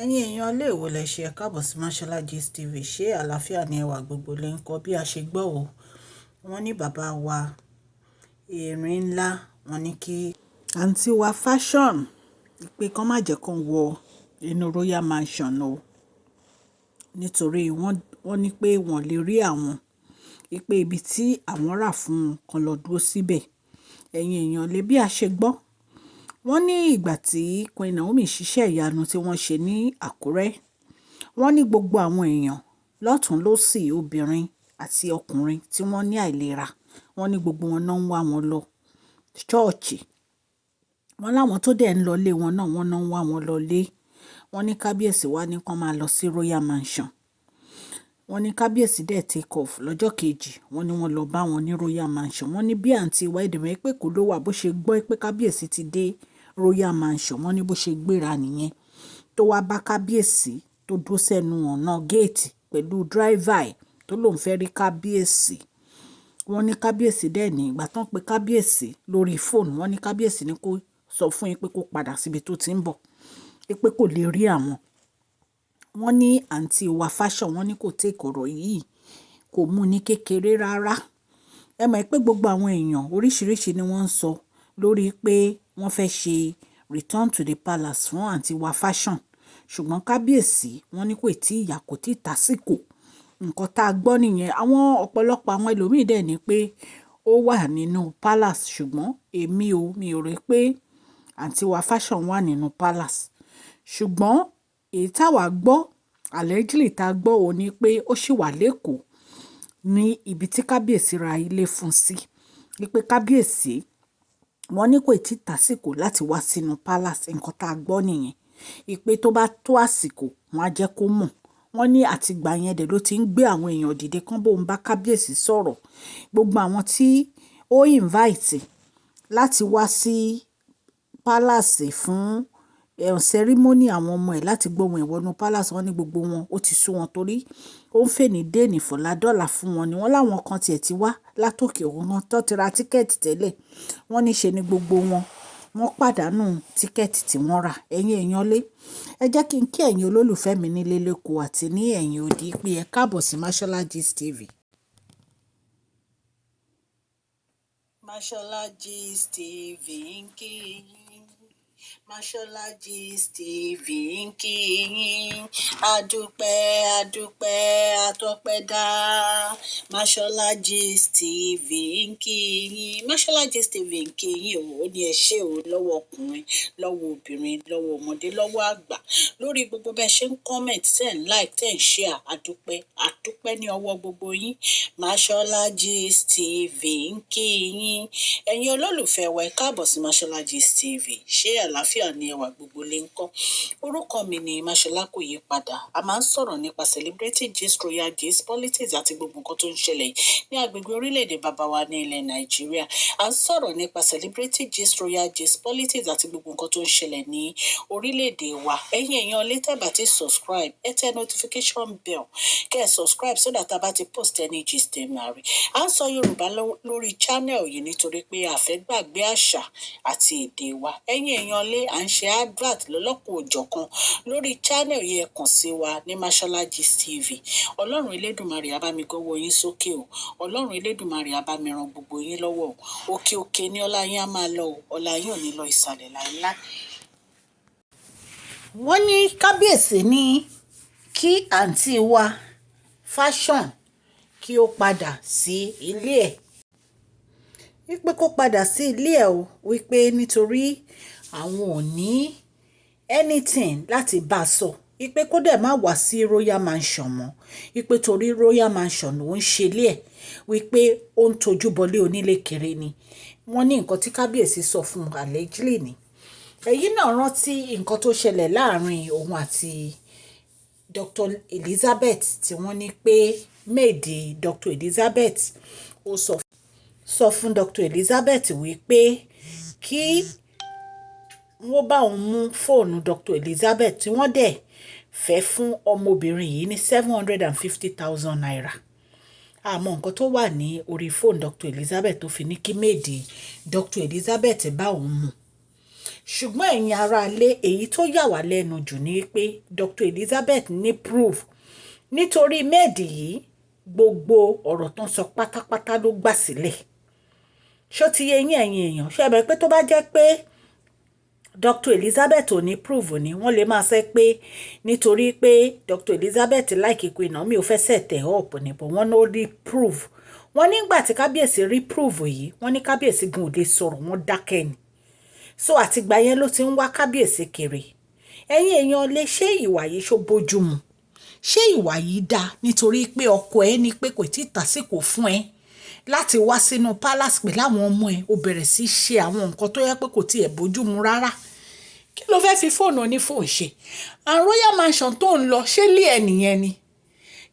Ẹ̀yin èèyàn ilé ìwò lẹ ṣe, ẹ káàbọ̀ sí Mashola Gist TV. Ṣé àlàáfíà ni ẹwà gbogbo lè ń kọ́ bí a ṣe gbọ́ o. Wọ́n ní bàbá wa erin ńlá, wọ́n ní kí àǹtí wa Fashion pé kán má jẹ́ kó wọ inú Royal Mansion o. Nítorí wọ́n ní pé wọ́n lè rí àwọn, pé ibi tí àwọn rà fún wọn kan lọ dúró síbẹ̀. Ẹ̀yin èèyàn lè bí a ṣe gbọ́. Wọ́n ní ìgbà tí Queen Naomi ṣiṣẹ́ ìyanu tí wọ́n ṣe ní Àkúrẹ́, wọ́n ní gbogbo àwọn èèyàn lọ́tùn lósì, obìnrin àti ọkùnrin tí wọ́n ní àìlera, wọ́n ní gbogbo wọn náà ń wá wọn lọ church. Wọ́n láwọn tó dẹ̀ ń lọ ilé wọn náà, wọ́n náà ń wá wọn lọ ilé. Wọ́n ní kábíyèsí wá ní kí wọ́n máa lọ sí Royal Mansion. Wọ́n ní kábíyèsí dẹ̀ take off lọ́jọ́ kejì. Wọ́n ní wọ́n lọ bá wọn ní Royal Mansion. Wọ́n ní bí àǹtí wa ẹ̀dẹ̀ pé kò ló wà bó ṣe gbọ́ pé kábíyèsí ti dé Royal Mansion. Wọ́n ní bó ṣe gbéra nìyẹn tó wá bá kábíyèsí, tó dúró sẹ́nu ọ̀nà géètì pẹ̀lú driver ẹ̀ tó lóun fẹ́ rí kábíyèsí. Wọ́n ní kábíyèsí dẹ̀ ní ìgbà tán pé kábíyèsí lórí fóònù. Wọ́n ní kábíyèsí ní kó sọ fún yín pé kó padà síbi tó ti ń bọ̀, pé kò lè rí àwọn. Wọ́n ní àǹtí wa Fashion, wọ́n ní kò take ọ̀rọ̀ yìí, kò mú ní kékeré rárá. Ẹ mọ̀ pé gbogbo àwọn èèyàn oríṣìíríṣìí ni wọ́n ń sọ lórí pé wọ́n fẹ́ ṣe return to the palace fún àǹtí wa Fashion. Ṣùgbọ́n kábíyèsí, wọ́n ní kò tí ìyà kò tí tàsíkò. Nǹkan tá a gbọ́ nìyẹn. Àwọn ọ̀pọ̀lọpọ̀ àwọn ẹlòmíì dẹ̀ ní pé ó wà nínú palace, ṣùgbọ́n èmi ò, mi ò rí pé àǹtí wa Fashion wà nínú palace. Ṣùgbọ́n èyí táwa gbọ́, allegedly tá a gbọ́ ò ní pé ó sì wà l'Ékòó ní ibi tí kábíyèsí ra ilé fún sí. Wípé kábíyèsí, wọ́n ní kò tí tàsíkò láti wá sínú palace. Nǹkan tá a gbọ́ nìyẹn. Wípé tó bá tó àsìkò, wọ́n á jẹ́ kó mọ̀. Wọ́n ní àtìgbà yẹn dẹ̀ ló ti ń gbé àwọn èèyàn dìde kán bóun bá kábíyèsí sọ̀rọ̀. Gbogbo àwọn tí ó invite láti wá sí palace fún ceremony àwọn ọmọ ẹ̀ láti gbóhùn ẹ̀ wọnú palace, wọ́n ní gbogbo wọn ó ti sú wọn torí ó ń fèní déènì fọ̀la dọ́là fún wọn ni. Wọ́n láwọn kan tiẹ̀ ti wá látòkè òkun tó ti ra ticket tẹ́lẹ̀. Wọ́n ní ṣe ni gbogbo wọn, wọ́n pàdánù ticket tí wọ́n rà. Ẹ̀yin èèyàn lé, ẹ jẹ́ kí n kí ẹ̀yin olólùfẹ́ mi nílé lóko àti ní ẹ̀yìn odi pé ẹ káàbọ̀ sí Mashola Gist TV. Mashola Gist TV ń kí yín. Mashola Gist TV ń kí yín. Adúpẹ́, adúpẹ́, atọ́pẹ́dá. Mashola Gist TV ń kí yín. Mashola Gist TV ń kí yín o. Ó ní ẹ ṣé o lọ́wọ́ ọkùnrin, lọ́wọ́ obìnrin, lọ́wọ́ ọmọdé, lọ́wọ́ àgbà. Lórí gbogbo bẹ́ẹ̀ ṣe ń comment, ten like, ten share. Adúpẹ́, adúpẹ́ ní ọwọ́ gbogbo yín. Mashola Gist TV ń kí yín. Ẹ̀yin olólùfẹ́ wa, ẹ káàbọ̀ sí Mashola Gist TV. Ṣé àlàáfíà ni ẹwà gbogbo lè ń kọ́? Orúkọ mi ni Mashola, kò yí padà. A máa ń sọ̀rọ̀ nípa celebrity gist, royal gist, politics àti gbogbo nǹkan tó ń ṣẹlẹ̀ ní agbègbè orílẹ̀-èdè bàbá wa ní ilẹ̀ Nàìjíríà. A ń sọ̀rọ̀ nípa celebrity gist, royal gist, politics àti gbogbo nǹkan tó ń ṣẹlẹ̀ ní orílẹ̀-èdè wa. Ẹ̀yin èèyàn lè tẹ́ bá ti subscribe, ẹ tẹ notification bell kẹ́ ẹ subscribe so that a bá ti post any gist, ẹ máa rí. À ń sọ Yorùbá lórí channel yìí nítorí pé a fẹ́ gbàgbé àṣà àti èdè wa. Ẹ̀yin èèyàn lé, à ń ṣe advert lọ́lọ́kan òjọ̀kan lórí channel yìí. Ẹ kàn sí wa ní Mashola Gist TV. Ọlọ́run Elédùmarè á bá mi gọ́wọ́ yín sókè o. Ọlọ́run Elédùmarè á bá mi ran gbogbo yín lọ́wọ́ o. Òkè òkè ní ọlá yín á máa lọ o. Ọlá yín ò ní lọ ìsàlẹ̀ láéláé. Wọ́n ní kábíyèsí ní kí àǹtí wa Fashion kí ó padà sí ilé ẹ̀, wípé kó padà sí ilé ẹ̀ o, wípé nítorí àwọn ò ní anything láti bá a sọ, wípé kó dẹ̀ má wá sí Royal Mansion mọ́, wípé torí Royal Mansion ló ń ṣe ilé ẹ̀, wípé ó ń tojú bọlé onílé kiri ni. Wọ́n ní nǹkan tí kábíyèsí sọ fún allegedly ni. Ẹ̀yin náà rántí nǹkan tó ṣẹlẹ̀ láàrin òun àti Dr. Elizabeth tí wọ́n ní pé maid Dr. Elizabeth ó sọ fún Dr. Elizabeth wípé kí wọ́n bá òun mú fóònù Dr. Elizabeth, tí wọ́n dẹ̀ fẹ́ fún ọmọbìnrin yìí ní ₦750,000. Àmọ́ nǹkan tó wà ní orí fóònù Dr. Elizabeth tó fi ní kí maid Dr. Elizabeth bá òun mú. Ṣùgbọ́n ẹ̀yin aráalé, èyí tó yà wá lẹ́nu jù ni pé Dr. Elizabeth ní proof, nítorí maid yìí, gbogbo ọ̀rọ̀ tó ń sọ pátápátá ló gbà sílẹ̀. Ṣó ti yé yín, ẹ̀yin èèyàn? Ṣé ẹ mọ̀ pé tó bá jẹ́ pé Dr. Elizabeth ò ní proof ni, wọ́n lè máa sọ pé nítorí pé Dr. Elizabeth like Queen Naomi, ò fẹ́ set ẹ̀ up ni, but wọ́n ló rí proof. Wọ́n nígbà tí kábíyèsí rí proof yìí, wọ́n ní kábíyèsí gan ò lè sọ̀rọ̀, wọ́n dákẹ́ ni. So àtìgbà yẹn ló ti ń wá kábíyèsí kiri. Ẹ̀yin èèyàn lè ṣé ìwà yìí, ṣó bójú mu? Ṣé ìwà yìí dáa? Nítorí pé ọkọ ẹ ní pé kò tí ì tàsíkò fún ẹ láti wá sínú palace pẹ̀lú àwọn ọmọ ẹ, ó bẹ̀rẹ̀ sí ṣe àwọn nǹkan tó yẹ pé kò tiẹ̀ bójú mu rárá. Kí ló fẹ́ fi fóònù onífóònù ṣe? And Royal Mansion tó ń lọ, ṣé lé ẹ nìyẹn ni?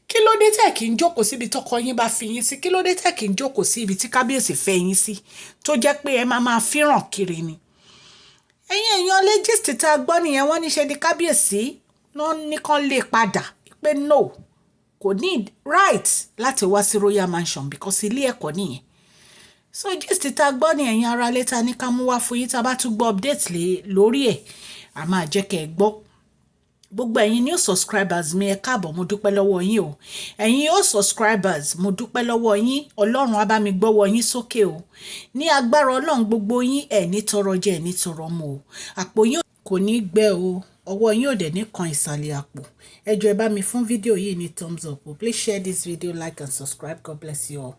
Kí ló dé tẹ̀ kí n jókòó síbi tọkọ yín bá fi yín sí? Kí ló dé tẹ̀ kí n jókòó sí ibi tí kábíyèsí fẹ́ yín sí, tó jẹ́ pé ẹ máa máa fíràn kiri ni? Ẹ̀yin èèyàn lé, gist tá a gbọ́ nìyẹn. Wọ́n ní ṣe ni kábíyèsí náà ní kán lè padà pé no, kò ní right láti wá sí Royal Mansion because ilé ẹ̀kọ́ nìyẹn. So gist tá a gbọ́ ní, ẹ̀yin ará létà ní ká mú wá fún yín. Tá a bá tún gbọ́ update lé lórí ẹ̀, a máa jẹ́ kẹ́ ẹ gbọ́. Gbogbo ẹ̀yin new subscribers mi, ẹ káàbọ̀, mo dúpẹ́ lọ́wọ́ yín o. Ẹ̀yin old subscribers, mo dúpẹ́ lọ́wọ́ yín. Ọlọ́run á bá mi gbọ́wọ́ yín sókè o. Ní agbára Ọlọ́run, gbogbo yín, ẹ̀ ní tọrọ jẹ, ẹ̀ ní tọrọ mu o. Àpò yín kò ní gbẹ o, ọwọ́ yín ò dẹ̀ ní kan ìsàlẹ̀ àpò. Ẹ jọ̀ọ́, ẹ bá mi fún fídíò yìí ní thumbs up o. Please share this video, like and subscribe. God bless you all.